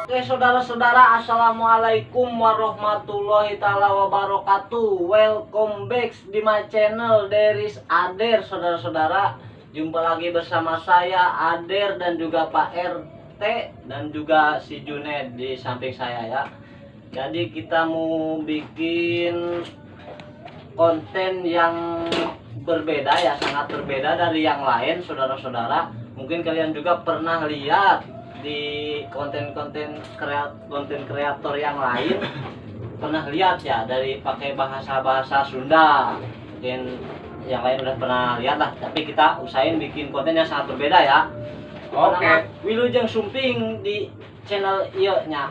Oke, saudara-saudara, assalamualaikum warahmatullahi taala wabarakatuh. Welcome back di my channel Deris Ader, saudara-saudara. Jumpa lagi bersama saya Ader dan juga Pak RT dan juga si Juned di samping saya ya. Jadi kita mau bikin konten yang berbeda ya, sangat berbeda dari yang lain, saudara-saudara. Mungkin kalian juga pernah lihat di konten-konten konten kreator yang lain, pernah lihat ya dari pakai bahasa-bahasa Sunda. Mungkin yang lain udah pernah lihat lah, tapi kita usahain bikin konten yang sangat berbeda ya. Oke. Nama Wilujeng Sumping di channel ieu nya.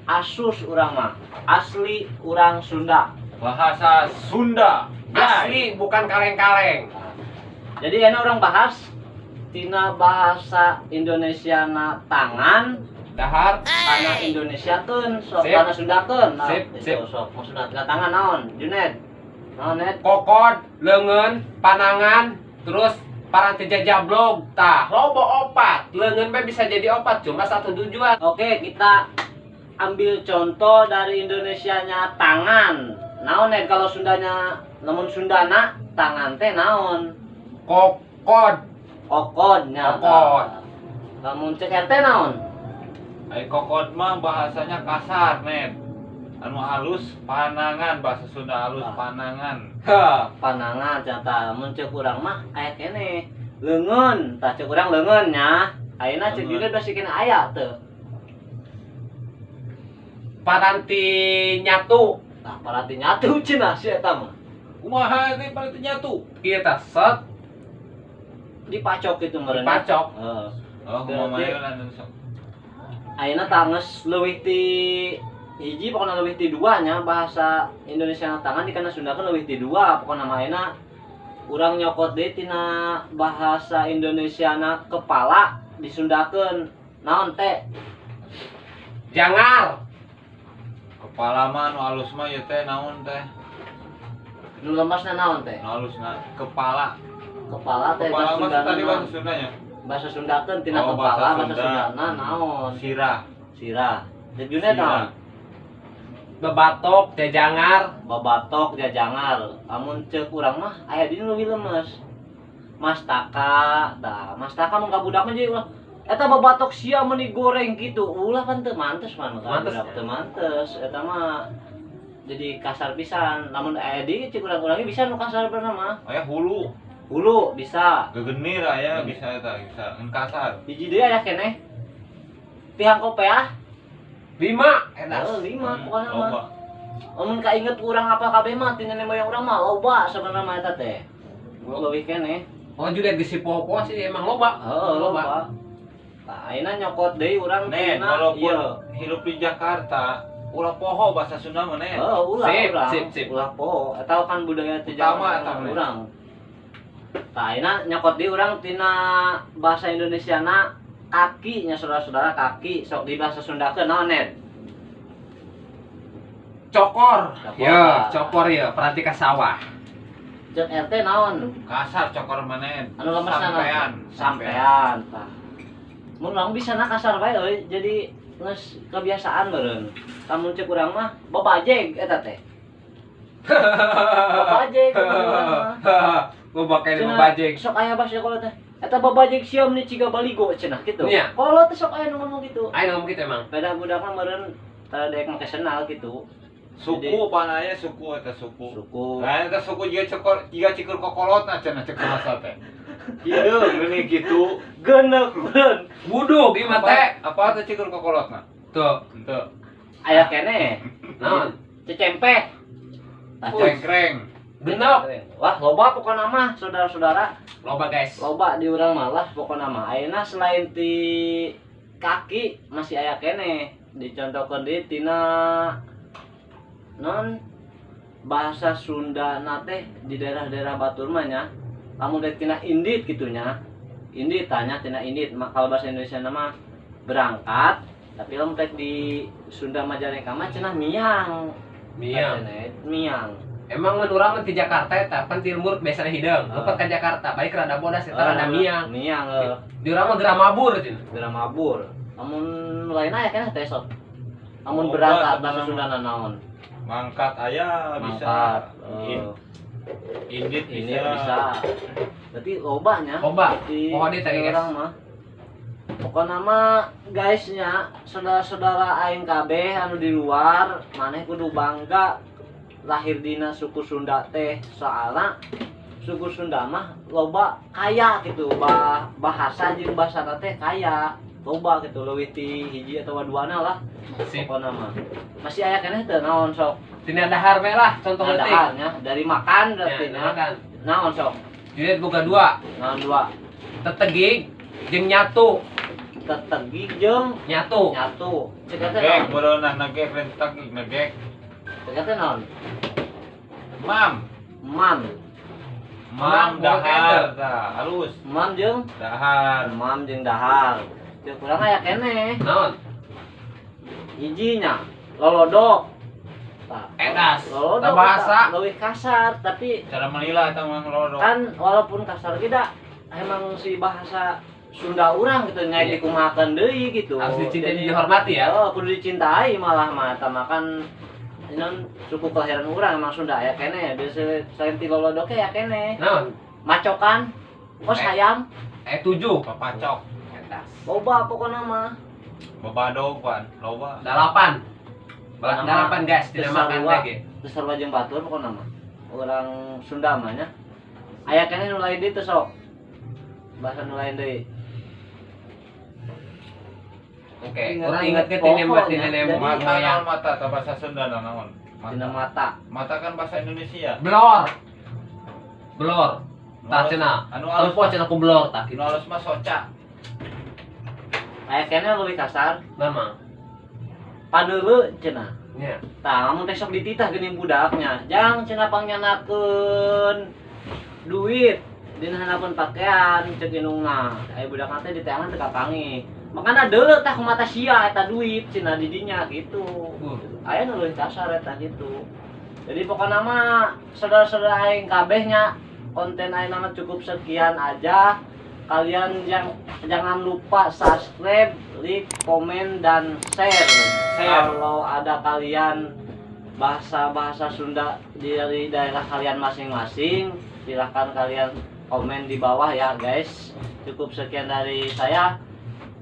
Asus urang mah, asli urang Sunda. Bahasa Sunda. Asli, bukan kaleng-kaleng. Jadi enak urang bahas tina bahasa Indonesia na tangan Dahar. Kana Indonesia keun sok, Sip. Kana Sunda keun. Nah, Sip, itu sip. sok maksudna tina tangan naon, Juned? Naon, Ned? Kokod, leungeun, panangan, terus paranti jajablog. Tah, loba opat. Leungeun bae bisa jadi opat, cuma satu tujuan. Oke, kita ambil contoh dari Indonesianya tangan. Naon, Ned, kalau Sundanya, lamun Sundana tangan teh naon? Kokod. Kokod nya. Kokod. Lamun cek RT naon? Ai kokod mah bahasanya kasar, Net. Anu halus panangan, bahasa Sunda halus Ah. panangan. Heh. Panangan ternyata. Mun cek urang mah aya keneh leungeun. Tah, cek urang leungeun nya. Ayeuna cek Leungeun. juga basi kena aya teu? Paranti nyatu. Tah, paranti nyatu cenah si eta mah. Kumaha ini paranti nyatu? Kita set. Dipacok gitu meureun. Dipacok. Heeh. Oh, kumaha Berarti- mana anu sok. Ayeuna tah geus leuwih ti hiji, pokona leuwih ti dua nya bahasa Indonesia tangan di kana Sunda kan leuwih ti dua. Pokona mah ayeuna urang nyokot deui tina bahasa Indonesia na kepala disundakeun naon teh? Jangar. Kepala mah anu halus mah ieu teh naon teh? Nu lemasna naon teh? Anu halusna kepala. Kepala teh. Kepala mah Sundana tadi naon? Bahasa Sundanya. Bahasa Sundakeun tina Oh, kepala bahasa bahasa Sunda. Sundana naon? Sirah. Sirah. Jujurnya naon? Sirah. Babatok, jajangar. Babatok, jajangar. Lamun ceuk urang mah aya di nu leuwih lemes, mastaka. Tah, mastaka mun ka budak mah jadi ulah eta babatok sia meuni goreng gitu, ulah kan teu mantes man ka Mantes, budak ya? Teu mantes eta mah, jadi kasar pisan. Lamun aya di ceuk urang-urangnya bisa nu kasar bener mah. Aya hulu. Hulu bisa. Gegenir aya, bisa eta, bisa ngan kasar. Hiji deui aya keneh, tihang kopeah. Lima. Enak. Oh, lima pokoknya mah. Loba. Lamun kainget urang apa kabeh mah ti nenek moyang urang mah loba sebenarnya mah eta teh. Leuwih keneh. Oh, juga di si popo sih emang loba. Heeh, loba. Tah, ayeuna nyokot deui urang Nen, tina walaupun ieu. Hirup di Jakarta, ulah poho bahasa Sunda mah, Nen. Heeh, ulah Sip, urang. sip, sip. Ulah poho. Eta kan budaya teh Utama eta, zaman Nen. urang. Tah, ayeuna nyokot deui urang tina bahasa Indonesia na kaki nya, saudara-saudara, kaki sok di bahasa Sundakeun naon, Nen? Cokor. Cokor. Ya, cokor ya, paranti ka sawah. Cek RT naon? Kasar cokor mah, Nen. Anu lemesna naon? Sampean. Sampean tah. Mun urang bisa na kasar bae euy, jadi geus kebiasaan meureun. Lamun cek urang mah babajeg eta teh. Babajeg mun urang mah. Gua pakai Cenah, babajeg. sok aya bahasa kolot teh. Eta babajeg siam nih ciga baligo cenah gitu. Iya. Kolot teh sok aya nu ngomong gitu. Ayo ngomong gitu emang. Beda budak mah meureun tara daek make senal gitu. Suku pan aya suku eta suku. Suku. Nah, eta suku jiga cekor jiga cikur kokolotna cenah cek bahasa teh. Hideung geuning kitu. Genek meureun. Wuduh gimana teh? Apa teh cikur kokolotna? Tuh. Henteu. Aya keneh. Naon? Cecempeh. Tah, Cengkreng. Genep. Wah, loba pokokna mah, saudara-saudara. Loba, guys. Loba di urang malah pokokna mah. Ayeuna selain ti kaki masih aya keneh dicontohkeun di tina non bahasa Sunda na teh di daerah-daerah batur mah nya. Lamun dek tina indit gitu nya. Indit tanya tina indit. Kalau bahasa Indonesia nama berangkat, tapi lamun tek di Sunda Majalengka mah cenah miang. Miang. Katanya, miang. Emang mun urang mah ti Jakarta eta pan ti lembur biasana hideung. Ah. Leupat ka Jakarta, balik rada bodas eta rada miang. Miang, heuh. Di urang mah geura mabur cenah. Geura mabur. Lamun lain aya keneh teh sok. Lamun Oh, berangkat bahasa bahasa Sunda naon? Mangkat aya bisa. Mangkat. Indit Ini bisa. bisa. Berarti loba nya. Loba. Di Pokoknya tadi, guys. orang mah. Pokoknya mah guysnya saudara-saudara aing kabeh anu di luar maneh kudu bangga lahir dina suku Sunda teh, soalna suku Sunda mah loba kaya gitu, bahasa jeung bahasa teh kaya loba gitu, leuwih ti hiji atawa duana lah. Sip. Pokokna mah masih aya keneh teu naon sok? Tina dahar we lah, contoh leutik. Daharnya dari makan berarti Ya, nya. makan. Naon sok? Jadi boga dua, Naon dua? Tetegig jeung nyatu. Tetegig jeung Nyatu. Nyatu. Cek teh Negek naon? bodoh negek rentak negek. Cek teh naon? Mam. Mam. Mam Mam, dahar tah, halus. Mam jeung Dahar. Mam jeung dahar. Cek kurang aya keneh. Naon? Hijinya lolodok. Tah. Edas. Lolodok Tah bahasa. eta leuwih kasar tapi Cara melila eta mah lolodok. kan walaupun kasar kita emang si bahasa Sunda urang gitu nya Iya. dikumahakeun deui gitu. Harus dicintai, Jadi, dihormati ya. Oh, kudu dicintai malah mah eta mah kan non suku kelahiran urang emang Sunda aya keneh, biasa selain ti lolodok ya keneh. Naon? Macokan, kos hayam, 7. Papacok. Edas. loba pokona mah. Babadog pan, loba. 8. Nama 8 guys, tidak besar makan dua. lagi. Terus sarua jeung batur pokona mah. Urang Sunda mah nya. Aya keneh nu lain deui teh sok. Bahasa nu lain deui. Oke, Ingat- urang ingat inget ke tina pokoknya. tina Jadi- Mata moyang. naon mata tah bahasa Sunda naon? Dina Mata. mata. Mata kan bahasa Indonesia. Blor. Blor. Tah cenah. Anu alus Tempo cenah ku blor tah gitu. Nu alus mah soca. Aya keneh leuwih kasar, Nama. padeuleu cenah. Nya. Tah, lamun teh sok dititah geuning budaknya. Jang cenah pangnyandakeun duit dina handapeun pakaian ceuk indungna. Aya budak teh diteangan teu kapanggih. Makana deuleu tah ku mata sia eta duit cenah di dinya gitu. Aya nu leuwih kasar eta gitu. Jadi pokokna mah saudara-saudara aing kabeh nya konten aing mah cukup sekian aja. Kalian yang jangan lupa subscribe, like, komen, dan share. Share. Kalau ada kalian bahasa-bahasa Sunda dari daerah kalian masing-masing, silahkan kalian komen di bawah ya guys. Cukup sekian dari saya.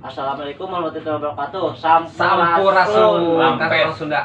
Assalamualaikum warahmatullahi wabarakatuh. Sampurasun. Sampurasun. Rampes. Orang Sunda.